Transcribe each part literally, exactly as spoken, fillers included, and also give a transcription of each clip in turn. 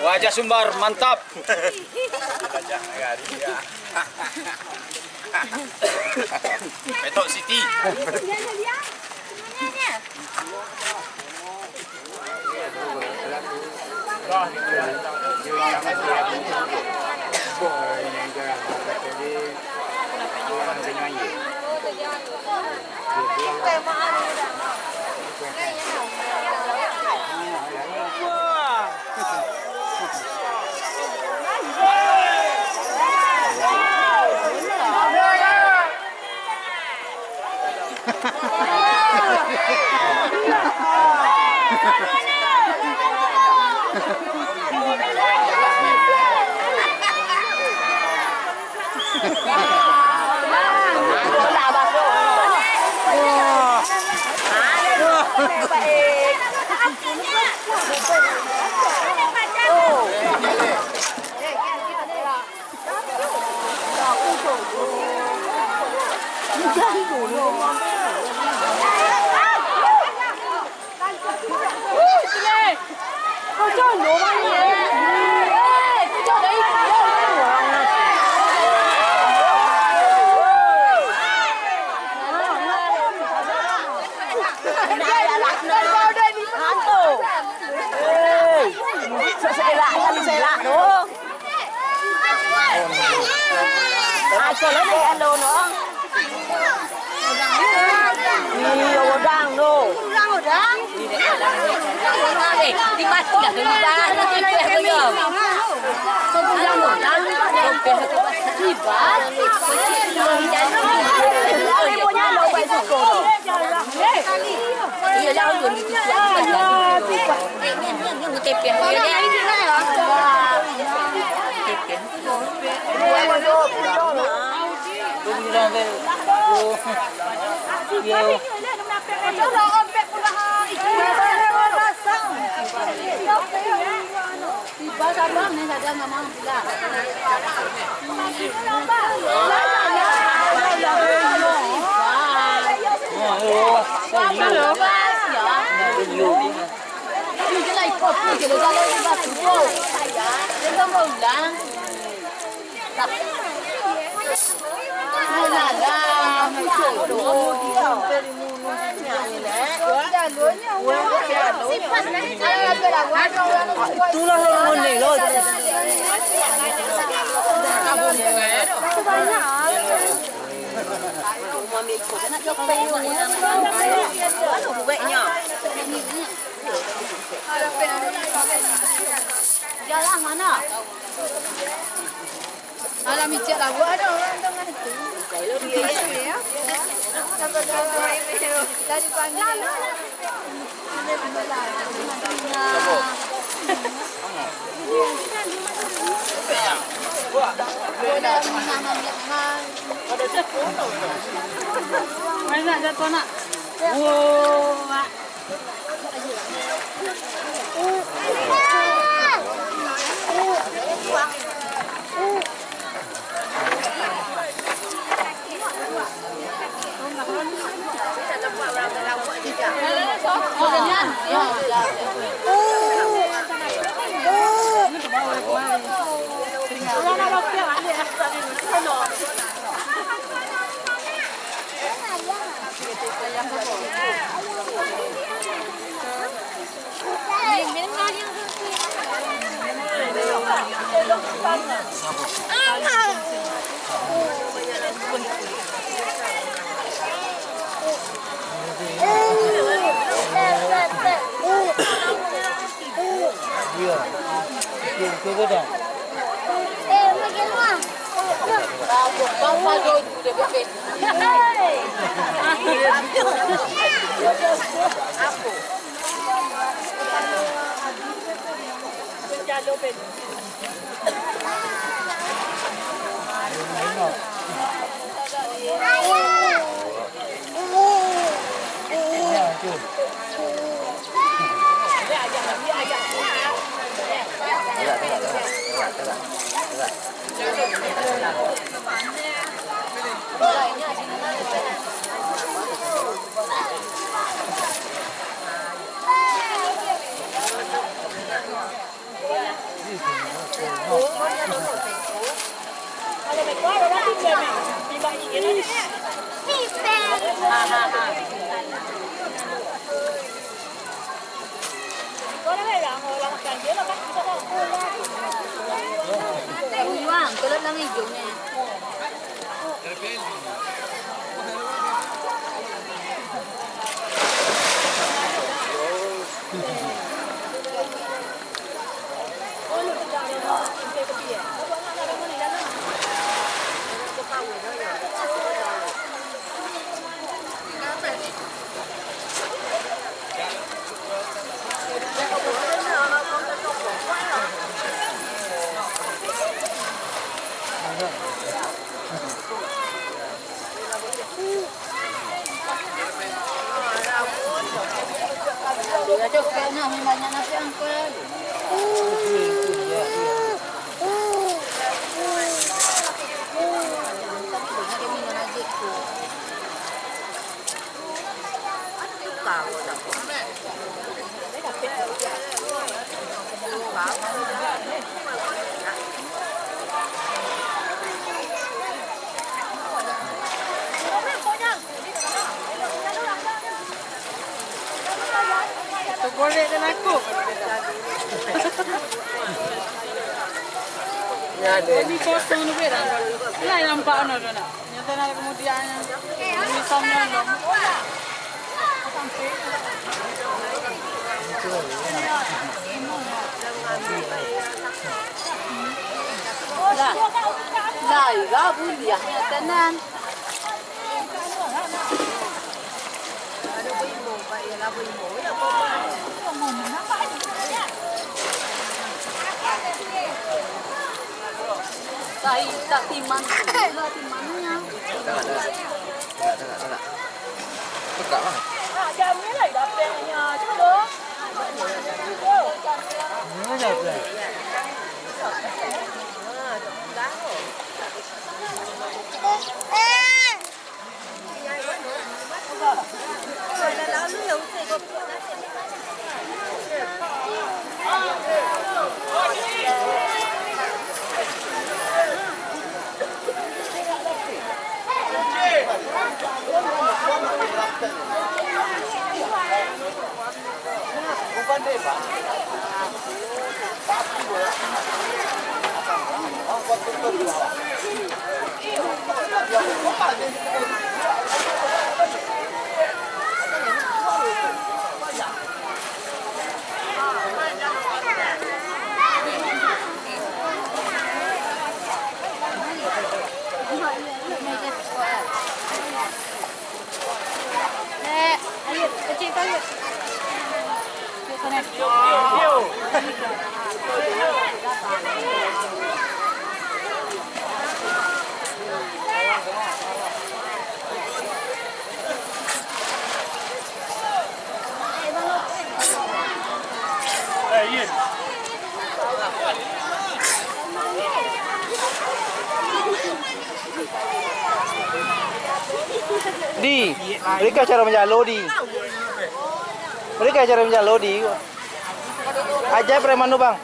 Wajah Sumbar, mantap. Petok City. Hei, elak, elak tu. Aco lah dek alo no. Iyo, godang tu. Godang, godang. Eh, dimatilah tu, Bang. Itu yang godang. Godang. Ibarat. Ibarat. Ibarat. Iyolah, ulun ditutuak. Eh, nian, nian, nian, tepian. Tepian. Iyo. Tiba sabar, ni saja nggak mau pulang. Halo. Ini je lah ikut tu, je lah jalan juga tu. Dia kan mau pulang. Jalan mana? Alam icak labuak ada orang tengah tu. Iya. Dari pagi. Mana nak jatuh nak? Wah. Buyuang, kalau lang ijo ni. Itu golek dan aku. Ini kosong tu, Bek. Lah nampak no tu nak. Nyata nak kemudian. Ini sama no. Lah, lah, iya buliahnya tenan. Sai, tak timan. Timannya. Tegak, tegak, tegak. Tegak, bang. Dek, ayo, kecil tu, ayo. Ayo, sana. Di, mereka cara manjalo, Di. Mereka cara manjalo, Di. Aja preman tu, Bang.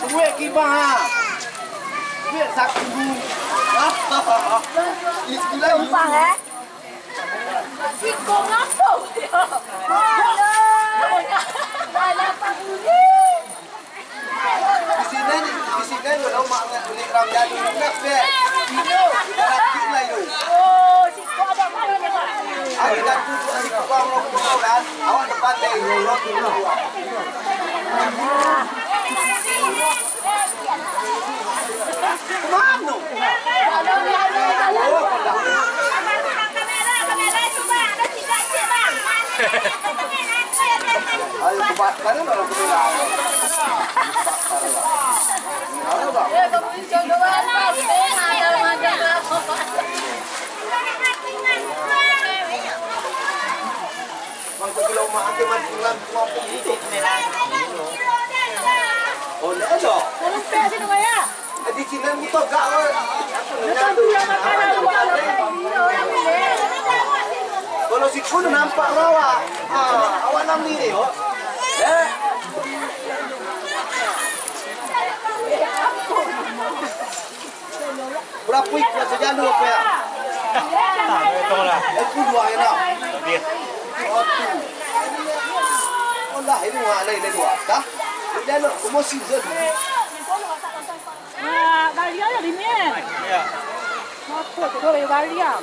Duit kibang, ha. Duit saku. Istilah YouTube. Siko ngapo? Alah, Pak Budi. Di sini, di sini kalau mak nak beli ram jalu, nak, Beb. Ino, gratis lah itu. Oh, siko ada apa ni, Pak? Hari kan tu, hari tukang rokok kan, awak dapat dari rokok tu. Mano? Ayo, cepat. Mana nak bilang? Mana, Bang? Bang, kau bilang mak aku mati dalam rumah pun hidup. Oh, ndak ada. Kalau tak sini, Maya. Di sini kita gak, eh. Apa namanya tu? Kalau si Kun nampak rawa, ah, awak nam ni, yo. Eh. Barapo ikua sajalua ko, yo? Ah, itu lah. Ikua duo, yo, nah. Lebih. Satu. Oh, lah, ini mah lain duo. Dah. Dah lo, promosi je. Ah, baliak lah, Dimin. Iyo. Apo tu, duo baliak.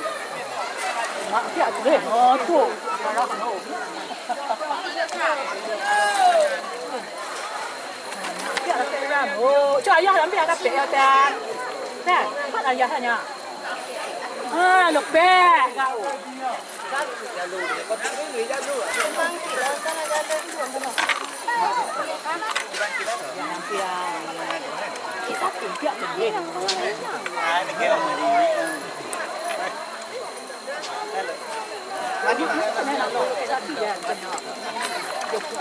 Mak siap tu deh. Oh, tu. Salah tu. Cok, ayah ambil agak pek, ya, Tan. Tan, cepat ayah tanya. Ah, lepek kau.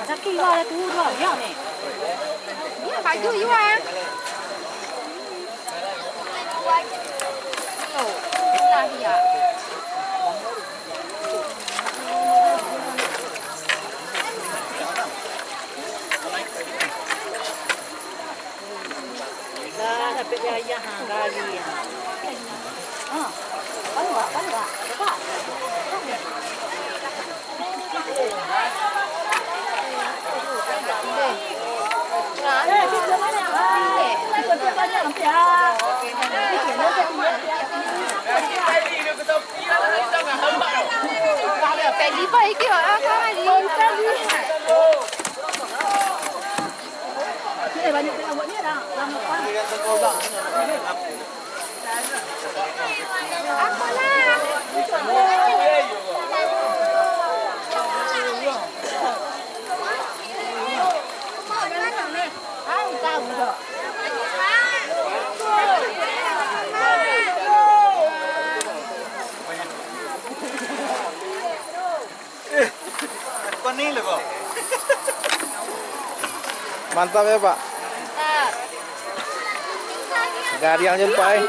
Sakit lah, dah turun lah, ya ni. Ni baju you ah. Yo, lah ya. Lah, dapek di ayah, ha, gali, ha. Ha, paluak, paluak, paluak. Eh, tu banyak, ha. Itu banyak, ha. Pedi baik, ha, kau hari. Eh, kau ni lah kau. Mantap ya, Pak. Mantap. Gariang je, Pak, eh.